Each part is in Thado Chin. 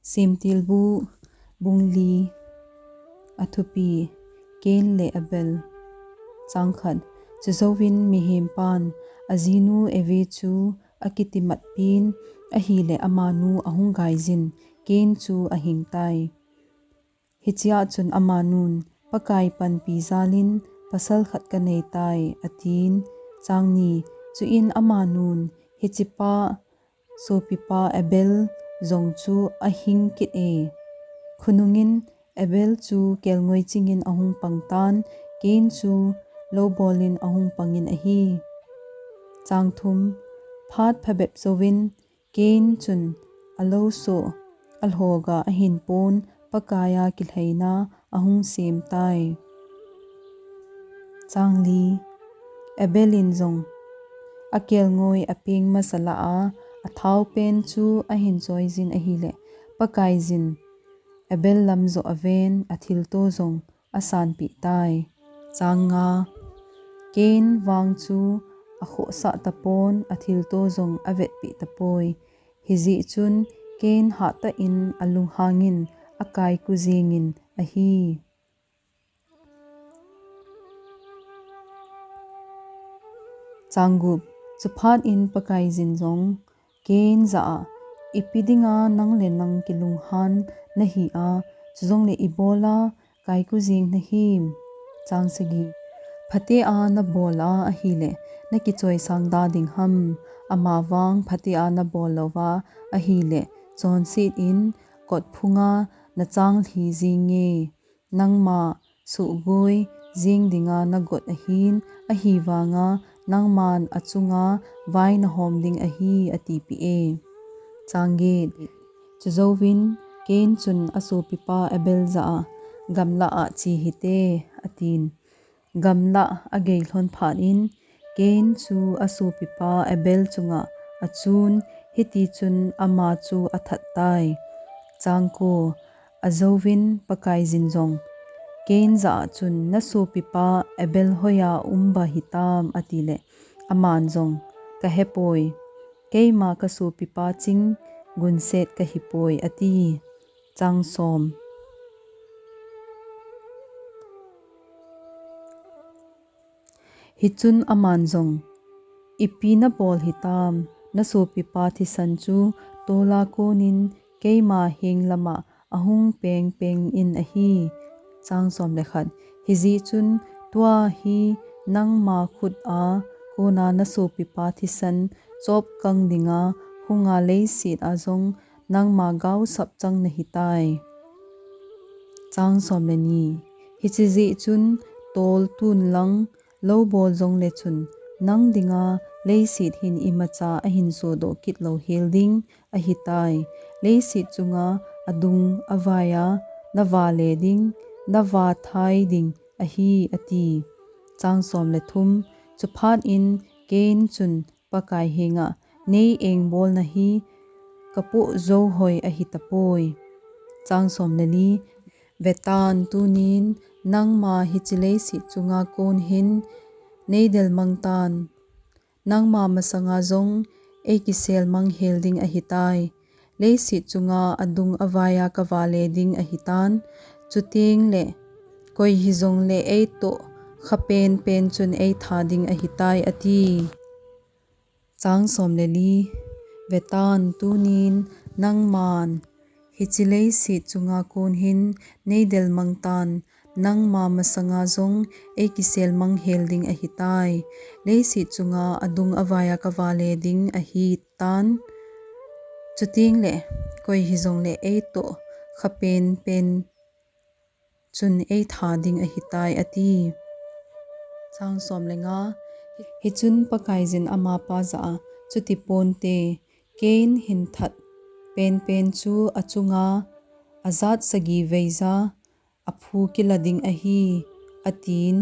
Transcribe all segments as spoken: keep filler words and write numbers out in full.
Semtilbu bung li. Athupi: Cain le Abel. Chang khat. Chujouvin mihempan ajinu Eve chu akitimatpin, ahile amanu ahung gaijin, Cain chu ahingtai. Hichea chun amanun, Pakai panpi jalin pasal khat kaneitai, atin. Chang ni. Chuin amanun, hichepa sopipa Abel jong chu ahing kit e. Khonungin Abel chu kelngoi chingin ahung pangtan, Cain chu loubolin ahung pangin ahi. Chang thum. Phat phabep jouvin Cain chun alousoh alhoga ahinpon Pakaia kilhaina ahung semtai. Chang li. Abel in jong akelngoi apeng masa lah a, athao pen chu ahin choijin ahile, Pakaijin Abel lam joh aven, athilto jong asanpeh tai. Chang nga. Cain vang chu akhohsah tapon, athilto jong avetpeh tapoi. Hijeh chun Cain hahtah in alunghangin akaiku jengin ahi. Chang gup. Chuphat in Pakaijin jong Cain jah a, Ipi dinga nang le nang kilunghan nahi a, chujongle ibola kaiku jeng nahim? Chang sagi. Phatea nabol a ahile, nakichoisang da ding ham? Amavang phatea nabol louva ahile, chonset in kotphunga nachanglhi jenge. Nangma suhgoi jeng dinga nagot ahin, ahivanga nangman achunga vai nahom ding ahi, atipeh e. Chang get. Chujouvin Cain chun asopipa Abel jah a, Gamlah a che hite, atin. Gamlah agei lhon phat in, Cain chu asopipa Abel chunga achun, hitichun ama chu athat tai. Chang ko. Ajouvin Pakaijin jong Cain jah a chun, Nasopipa Abel hoiya um ba hitam? Atile, aman jong, Kahepoi, keima kasopipa ching gunset kahipoi, ati. Chang som. Hichun aman jong, Ipi nabol hitam? Nasopipa thisan chu tola konin keima heng lama ahung pengpeng in ahi. Chang som le khat. Hijeh chun tua hi nangma khut a kona nasopipa thisan chopkang dinga hunga leiset a jong nangma gaosap chang nahitai. Chang som le ni. Hiche jeh chun tol tun lang loubol jongle chun nang dinga leiset hin imacha ahin sodoh kit lou hel ding ahitai. Leiset chunga adung avaiya navale ding, navathai ding ahi, ati. Chang som le thum. Chuphat in Cain chun Pakai henga, Nei engbol nahi kapoh jou hoi ahitapoi. Chang som le li. Vetan, tunin nangma hiche leiset chunga kon hin nei delmang tan. Nangma masanga jong eikisel mang hel ding ahitai. Leiset chunga adung avaiya kavale ding ahitan. Chutengle koi hijongle eitoh khapenpen chun eitha ding ahitai, ati. Chang som le li. Vetan, tunin nangman hiche leiset chunga kon hin nei delmang tan. Nangma masanga jong eikisel mang hel ding ahitai. Leiset chunga adung avaiya kavale ding ahitan. Chutengle koi hijongle eitoh khapenpen chun eitha ding ahitai, ati. Chang som le nga. Hichun Pakaiyin amapa jah a, Chuti ponte, Cain hin that penpen chu achunga ajat sagi veija aphu kila ding ahi, atin.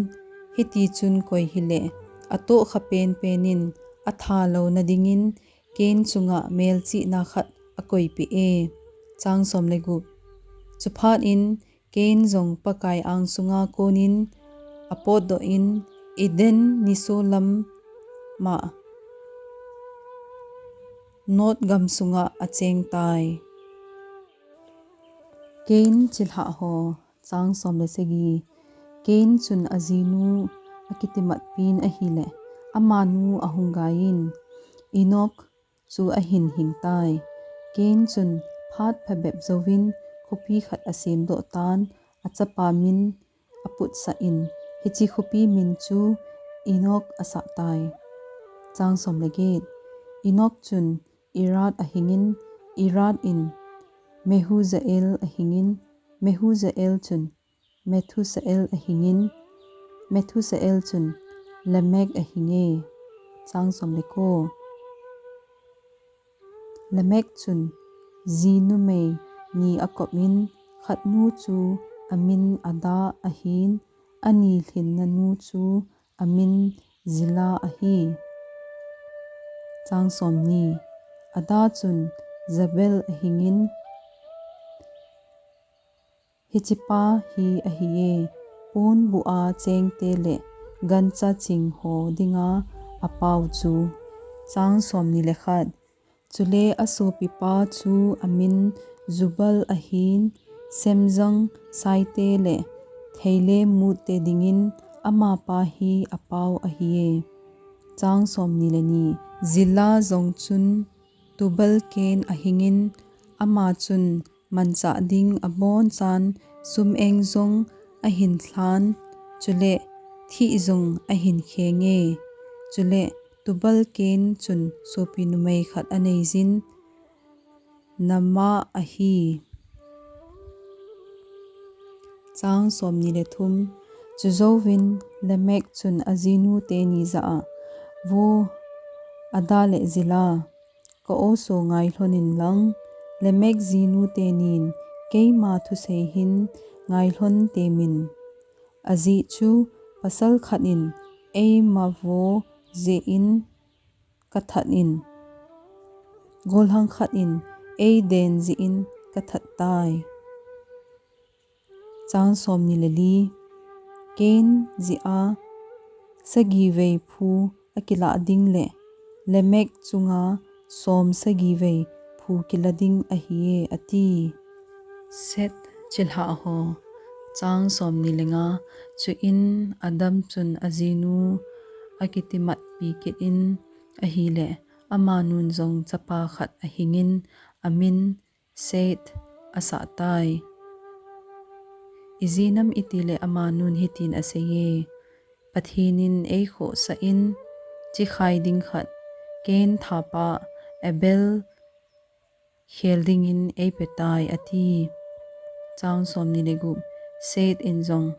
Hitichun koi hile atoh khapenpen in atha louna dingin Cain chunga melchihna khat akoipeh e. Chang som le gup. Chuphat in Cain jong Pakai angsunga konin apotdoh in Eden nisolam a Nod gamsunga achengtai. Cain chilhah ho. Chang som le sagi. Cain chun ajinu akitimatpin ahile, amanu ahung gaiyin, Enoch chu ahin hingtai. Cain chun phat phabep jouvin khopi khat asemdoh tan, achapa min aputsah in, hiche khopi min chu Enoch asahtai. Chang som le get. Enoch chun Irad ahingin, Irad in Mehujael ahingin, Mehujael chun Methusael ahingin, Methusael chun Lamech ahinge. Chang som le ko. Lamech chun jinumei ni akopin, khatnu chu amin Adah ahin, ani lhinna nu chu amin Zillah ahi. Chang som ni. Adah chun Jabal ahingin, hichepa hi ahiye, ponbuh a chengte le gancha ching ho dinga apao chu. Chang som ni le khat. Chule asopipa chu amin Jubal ahin, semjang saite le theile mutte dingin amapa hi apao ahiye. Chang som ni le ni. Zillah jong chun Tubal Cain ahingin, ama chun manchah ding abonchan sum-eng jong ahin lhan, chule thih jong ahin khenge. Chule Tubal Cain chun sopi numei khat aneijin, Naamah ahi. Chang som ni le thum. Chujouvin Lamech chun ajinu teni jah a, Vo Adah le Zillah, ka-o so ngailhon inlang, Lamech jinu tenin keima thusei hin ngailhon temin. Ajeh chu pasal khat in eima vo jeh in kathat in, golhang khat in eiden jeh in kathat tai. Chang som ni le li. Cain jeh a sagi vei phu akilah ding le Lamech chunga som sagi vei phu kilah ding ahiye, ati. Seth chilhah ho. Chang som ni le nga. Chuin Adam chun ajinu akitimatpi kit in ahile, amanun jong chapa khat ahingin, amin Seth asahtai. Ijeh inem itile amanun hitin aseiye, Pathen in eikhohsah in, chikhai ding khat, Cain thapa Abel khel dingin eipetai, ati. Chang som ni le gup. Seth in jong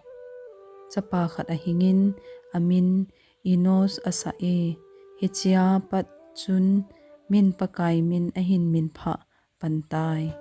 chapa khat ahingin, amin Enosh asah e, hichea pat chun min Pakai min ahin minphah pantai.